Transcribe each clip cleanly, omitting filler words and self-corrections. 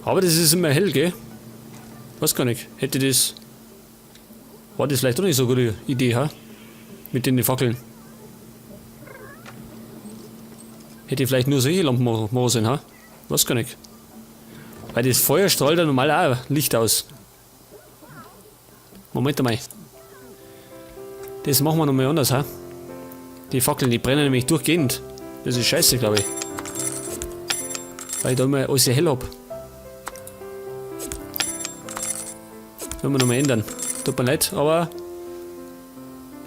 Aber das ist immer hell, gell? Weiß gar nicht. Hätte das... War das vielleicht doch nicht so eine gute Idee, ha? Mit den Fackeln. Hätte ich vielleicht nur solche Lampen machen sollen, ha? Weiß gar nicht. Weil das Feuer strahlt ja normal auch Licht aus. Moment einmal. Das machen wir nochmal anders, ha? Die Fackeln, die brennen nämlich durchgehend. Das ist scheiße, glaub ich. Weil ich da immer alles hell hab. Werden wir nochmal ändern. Tut mir leid, aber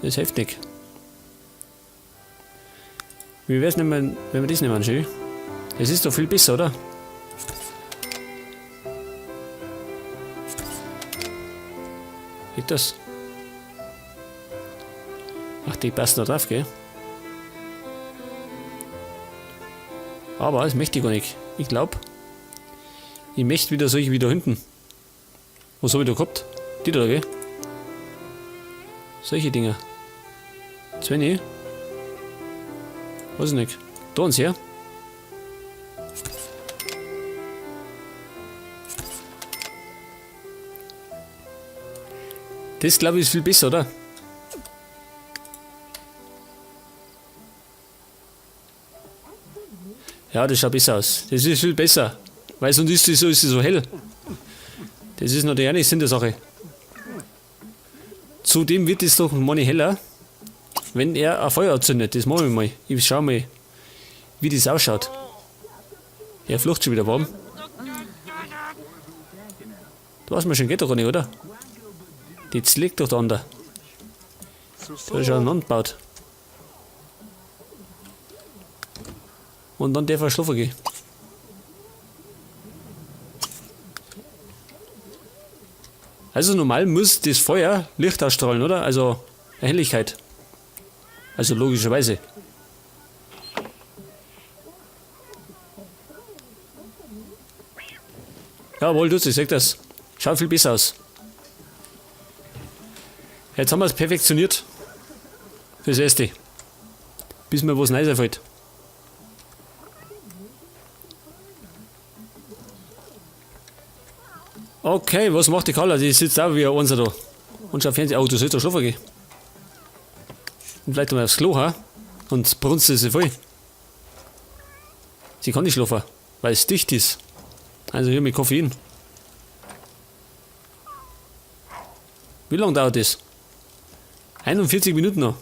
das hilft nicht. Wie wär's denn, wenn wir das nehmen, schön? Das ist doch viel besser, oder? Geht das? Ach, die passen da drauf, gell? Aber das möchte ich gar nicht. Ich glaub, ich möchte wieder solche wie da hinten. Was hab ich da gehabt? Die da, gell? Solche Dinger. Svenny? Weiß ich nicht. Da uns her. Das glaub ich ist viel besser, oder? Ja, das schaut besser aus. Das ist viel besser. Weil sonst ist es so, ist es so hell. Das ist natürlich auch nicht Sinn der Sache. Zudem wird es doch mal heller, wenn er ein Feuer anzündet. Das machen wir mal. Ich schau mal, wie das ausschaut. Er flucht schon wieder warm. Du weißt mir schon, geht doch gar nicht, oder? Die liegt doch da unter. Da ist schon ein gebaut. Und dann darf er schlafen gehen. Also normal muss das Feuer Licht ausstrahlen, oder? Also Helligkeit. Also logischerweise. Jawohl, du, ich sag das. Schaut viel besser aus. Jetzt haben wir's perfektioniert. Fürs Erste. Bis mir was Neues einfällt. Okay, was macht die Carla? Die sitzt auch wie ein Einser da. Und schaut Fernsehen. Oh, du sollst doch schlafen gehen. Und vielleicht mal aufs Klo, ha? Und brunst sie voll. Sie kann nicht schlafen, weil es dicht ist. Also hier mit Koffein. Wie lange dauert das? 41 Minuten noch.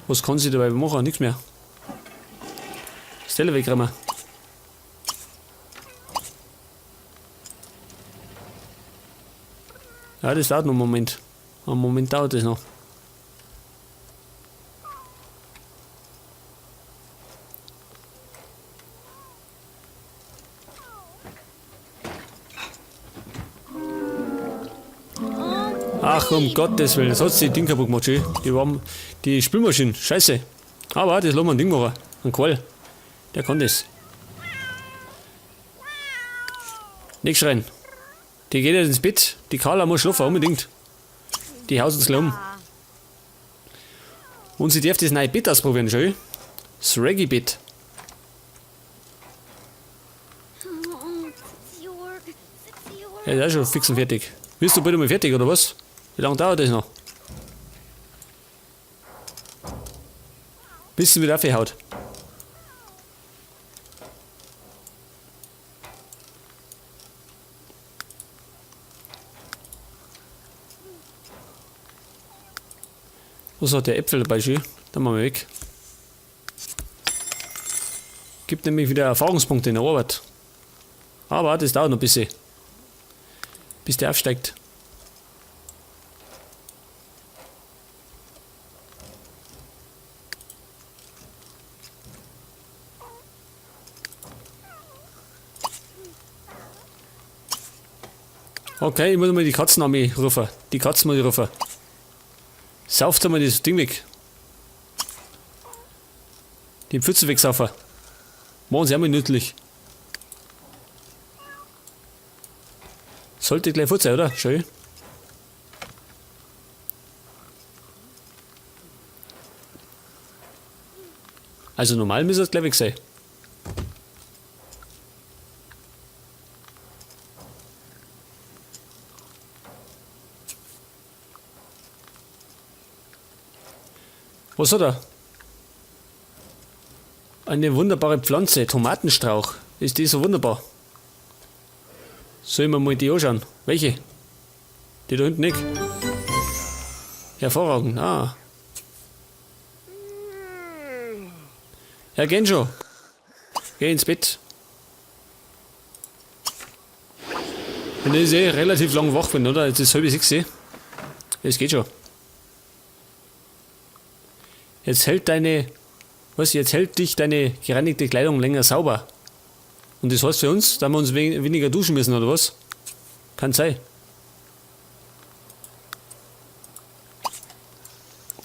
Was kann sie dabei machen? Nichts mehr. Stelle wegräumen. Ja, das dauert noch einen Moment. Einen Moment dauert das noch. Ach, um Gottes Willen, das hat die Ding kaputt gemacht, schön. Die warm, die Spülmaschine, scheiße. Aber das lassen wir ein Ding machen. Ein Qual. Der kann das. Nicht schreien. Die geht jetzt ins Bett. Die Carla muss schlafen, unbedingt. Die haut uns gleich um. Und sie darf das neue Bett ausprobieren, schön. Das Reggae-Bett. Ja, ist auch schon fix und fertig. Bist du bald einmal fertig, oder was? Wie lange dauert das noch? Bis sie wieder aufhaut. Was hat der Äpfel dabei schön? Dann machen wir weg. Gibt nämlich wieder Erfahrungspunkte in der Arbeit. Aber das dauert noch ein bisschen. Bis der aufsteigt. Okay, ich muss mal die Katzen an mich rufen. Die Katzen muss ich rufen. Sauft einmal das Ding weg. Die Pfütze wegsaufen. Machen sie auch mal nützlich. Sollte gleich fort sein, oder? Schön. Also normal müsste es gleich weg sein. Was hat er? Eine wunderbare Pflanze, Tomatenstrauch. Ist die so wunderbar? Sollen wir mal die anschauen? Welche? Die da hinten nicht. Hervorragend. Ah. Ja, gehen schon. Geh ins Bett. Und das ist eh relativ lang wach bin, oder? Jetzt ist 5:30. Es geht schon. Jetzt hält deine... Was? Jetzt hält dich deine gereinigte Kleidung länger sauber. Und das heißt für uns, dass wir uns weniger duschen müssen, oder was? Kann sein.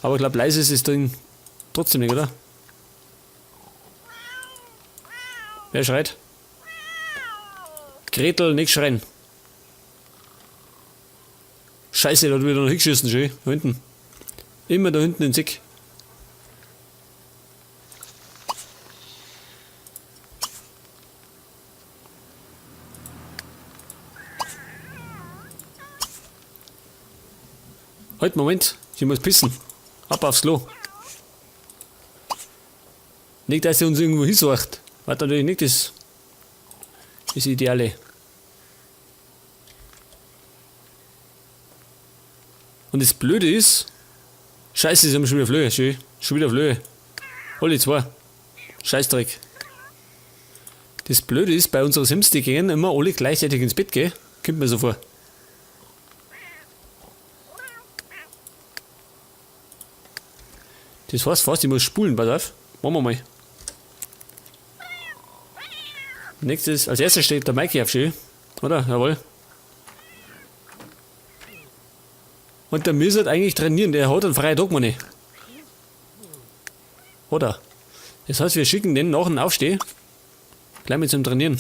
Aber ich glaub, leise ist es drin trotzdem nicht, oder? Wer schreit? Gretel, nicht schreien. Scheiße, da hat wieder noch hingeschissen, schön. Da hinten. Immer da hinten in Sick. Halt, Moment, ich muss pissen. Ab aufs Klo. Nicht, dass sie uns irgendwo hinsucht. War natürlich nicht das Ideale. Und das Blöde ist, Scheiße, sie haben schon wieder Flöhe. Schön, schon wieder Flöhe. Alle zwei. Scheißdreck. Das Blöde ist, bei unseren Sims, die gehen immer alle gleichzeitig ins Bett, gell? Kommt mir so vor. Das heißt fast, ich muss spulen, pass auf. Machen wir mal. Nächstes, als erstes steht der Mikey auf, schön. Oder? Jawohl. Und der müsste eigentlich trainieren, der hat einen freien Tag, meine. Oder? Das heißt, wir schicken den nach dem Aufstehen gleich mit zum Trainieren.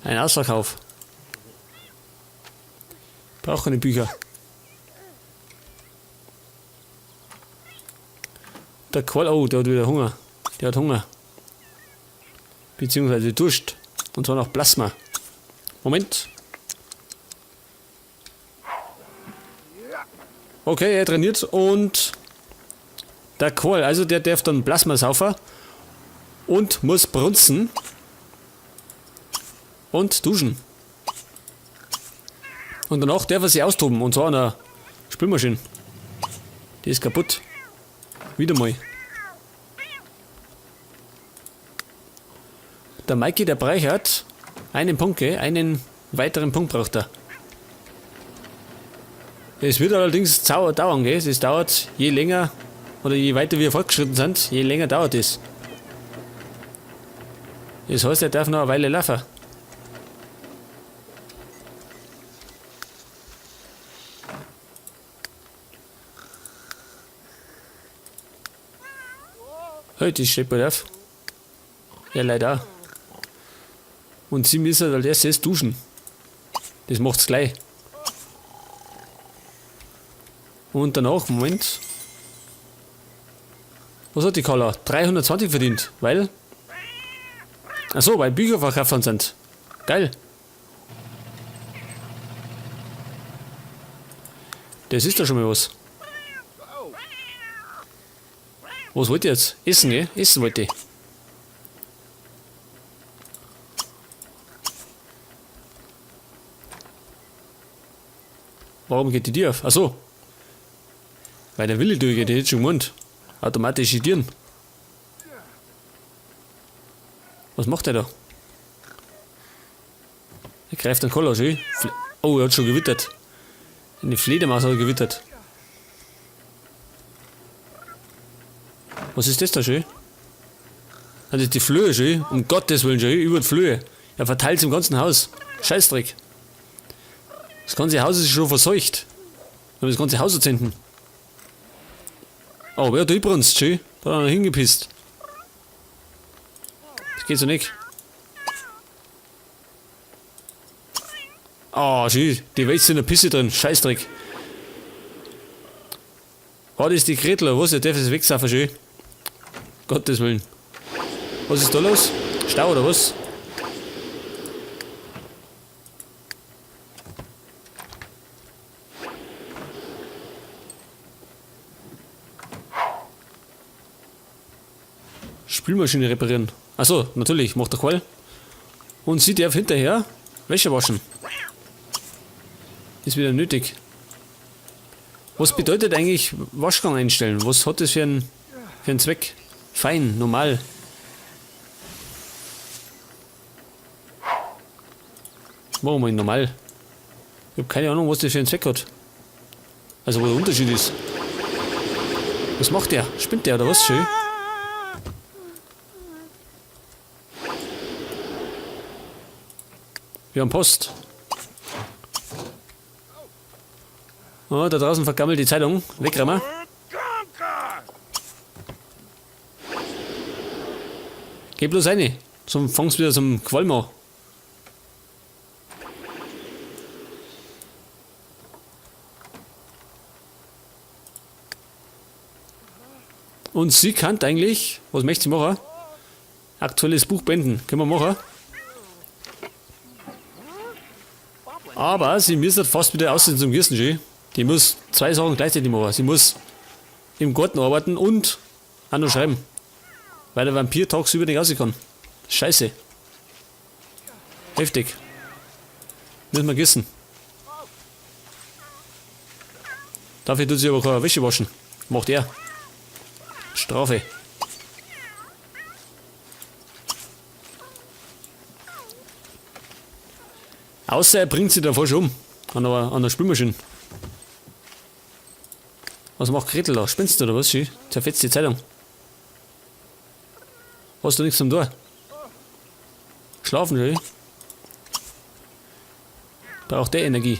Ein Ausverkauf. Brauch keine Bücher. Der Qual, oh, der hat wieder Hunger. Der hat Hunger. Beziehungsweise Durst. Und zwar nach Plasma. Moment. Okay, er trainiert und der Qual, also der darf dann Plasma saufen und muss brunzen und duschen. Und danach darf er sich austoben, und zwar an der Spülmaschine. Die ist kaputt. Wieder mal. Der Mikey, der braucht einen Punkt, gell? Einen weiteren Punkt braucht er. Es wird allerdings dauern, gell? Es dauert, je länger oder je weiter wir fortgeschritten sind, je länger dauert es. Das heißt, er darf noch eine Weile laufen. Hey, die steht bald auf. Ja, leider auch. Und sie müssen als erstes duschen. Das macht's gleich. Und danach, Moment. Was hat die Carla? 320 verdient, weil... Achso, weil Bücher verkauft worden sind. Geil. Das ist doch schon mal was. Was wollt ihr jetzt? Essen, gell? Essen wollt ihr. Warum geht die Tür auf? Achso. Weil der Wille durchgeht, der hätte schon gemeint. Automatische Türen. Was macht der da? Er greift den Koller, schön. Oh, er hat schon gewittert. Eine Fledermaus hat er gewittert. Was ist das da schön? Das ist die Flöhe schön. Um Gottes Willen schön. Über die Flöhe. Er verteilt es im ganzen Haus. Scheißdreck. Das ganze Haus ist schon verseucht. Wir haben das ganze Haus entzünden. Oh, wer hat da übrigens? Schön. Da hat er noch hingepisst. Das geht so nicht. Ah, schön. Die Welt ist in der Pisse drin. Scheißdreck. War das die Gretel oder was? Der darf es wegsaufen, schön. Gottes Willen. Was ist da los? Stau oder was? Spülmaschine reparieren. Achso, natürlich, macht der Qual. Und sie darf hinterher Wäsche waschen. Ist wieder nötig. Was bedeutet eigentlich Waschgang einstellen? Was hat das für einen Zweck? Fein, normal. Machen wir mal normal. Ich hab keine Ahnung, was das für einen Zweck hat. Also wo der Unterschied ist. Was macht der? Spinnt der oder was? Schön. Wir haben Post. Oh, da draußen vergammelt die Zeitung. Wegräumen. Geh bloß rein. Zum fangst wieder zum Qualm an. Und sie kann eigentlich, was möchte sie machen? Aktuelles Buch beenden. Können wir machen. Aber sie müssen fast wieder aussehen zum Gießen, schön. Die muss zwei Sachen gleichzeitig machen. Sie muss im Garten arbeiten und auch noch schreiben. Weil der Vampir tagsüber nicht raus kann. Scheiße. Heftig. Müssen wir gießen. Dafür tut sie aber keine Wäsche waschen. Macht er. Strafe. Außer er bringt sie davor schon um. An der Spülmaschine. Was macht Gretel da? Spinnst du oder was? Schön. Zerfetzt die Zeitung. Hast du nichts zum Tor? Schlafen, schön. Braucht der Energie.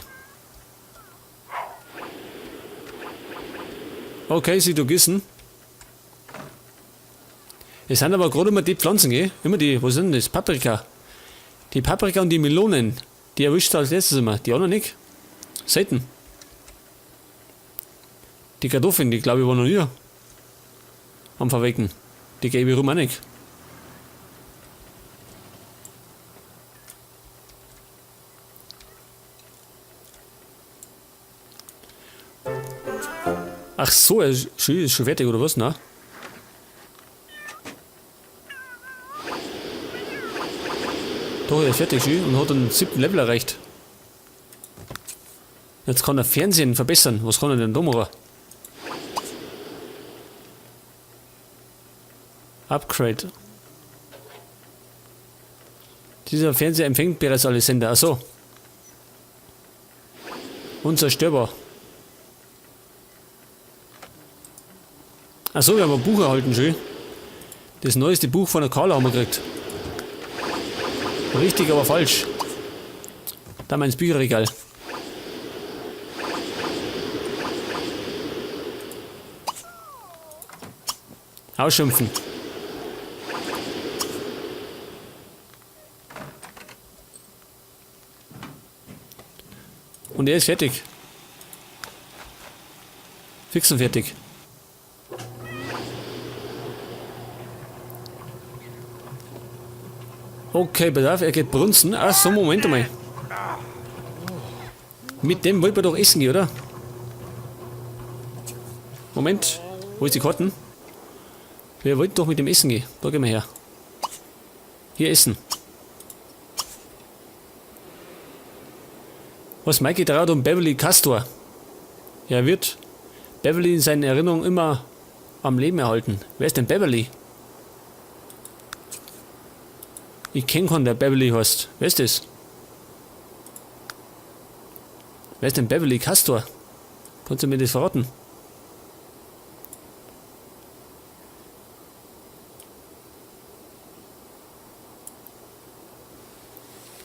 Okay, sie du gießen. Es sind aber gerade immer die Pflanzen, gell? Immer die, was sind denn das? Paprika. Die Paprika und die Melonen. Die erwischt als letztes immer. Die anderen nicht. Selten. Die Kartoffeln, die glaube ich war noch nie am Verwecken. Die gebe ich rum auch nicht. Ach so, er ist schon fertig oder was? Na? Doch, er ist fertig schon und hat den 7. Level erreicht. Jetzt kann er Fernsehen verbessern. Was kann er denn da machen? Upgrade. Dieser Fernseher empfängt bereits alle Sender. Ach so. Unzerstörbar. Ach so, wir haben ein Buch erhalten, schön. Das neueste Buch von der Carla haben wir gekriegt. Richtig, aber falsch. Da mein Bücherregal. Ausschimpfen. Und er ist fertig. Fix und fertig. Okay, pass auf, er geht brunzen. Ach so, Moment einmal. Mit dem wollen wir doch essen gehen, oder? Moment, wo ist die Karten? Wir wollten doch mit dem Essen gehen. Da gehen wir her. Hier essen. Was Mikey traut um Beverly Castor? Er wird Beverly in seinen Erinnerungen immer am Leben erhalten. Wer ist denn Beverly? Ich kenn keinen, der Beverly heißt. Wer ist das? Wer ist denn Beverly Castor? Kannst du mir das verraten?